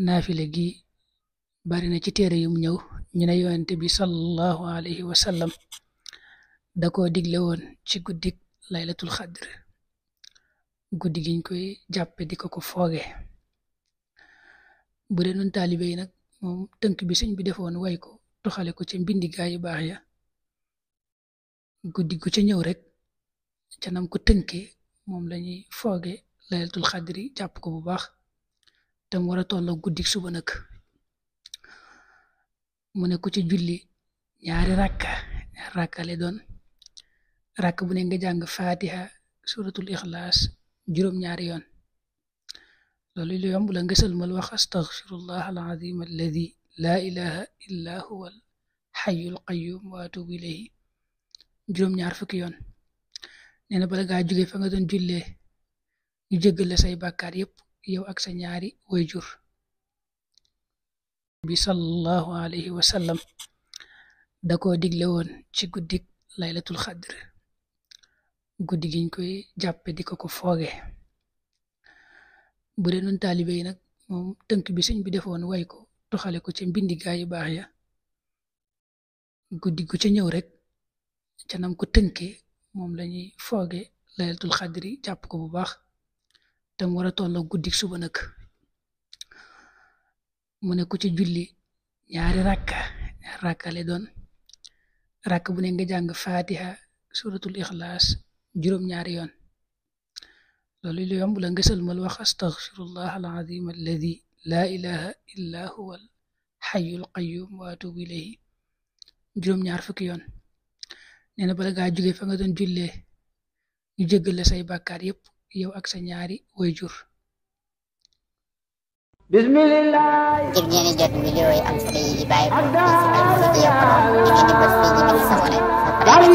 naafile gi bari na ci téere yum ñëw ñu ne yonente bi sallallahu alayhi wa sallam da koo digle woon ci guddik laylatul xadr, guddi giñ koy jàppe di ko fooge. bu dee nun taalibe yi nag moom tënk bi sëñ bi defoon way ko toxale ko ca mbindi gaa yu baax ya, guddi gu ca ñëw rek ca nam ko tënke moom lañuy fooge laylatul xadri jàpp ko bu baax te mu war a tolloo guddik suba nag. mu ne ku ci julli ñaari rakka le doon, rakk bu ne nga jàng fatiha suratul ixlaas juróom-ñaari yoon. loolu lu yomb la, nga sëlmal wax astaghfirullah alazim alladi laa ilaha illa huwa al xayul qayum wa atubu ilayhi juróom-ñaar fukki yoon. nee na bala ngaa jóge fa nga doon jullee ñu jéggal la say bàkkaar yépp yow ak sa ñaari wayjur. bi sallallahu alayhi wa sallam da koo digle woon ci guddik laylatul xadr, guddi giñ koy jàppe di ko fooge. bu dee nun taalibe yi nag moom tënk bi sëñ bi defoon way ko toxale ko ca mbindi gaa yu baax ya, guddi gu ca ñëw rek ca nam ko tënke moom lañuy fooge laylatul xadri jàpp ko bu baax te mu war a tolloo guddik suba nag. mu ne ku ci julli ñaari rakka le doon, rakk bu ne nga jàng fatiha suratul ixlaas juróom-ñaari yoon. loolu lu yomb la, nga sëlmal wax astaghfirullah alazim alladi laa ilaha illa huwa al xayul qayum wa atubu ilayhi juróom-ñaar fukki yoon. nee na bala ngaa jóge fa nga doon jullee ñu jéggal la say bàkkaar yépp yow ak sa ñaari wayjur. bismillah ngir ngeen di jot vidéo yi am solo yi bàyyi ko ci Al Mouridiyyah da ngeen di bës fii ci biir sabone ba pare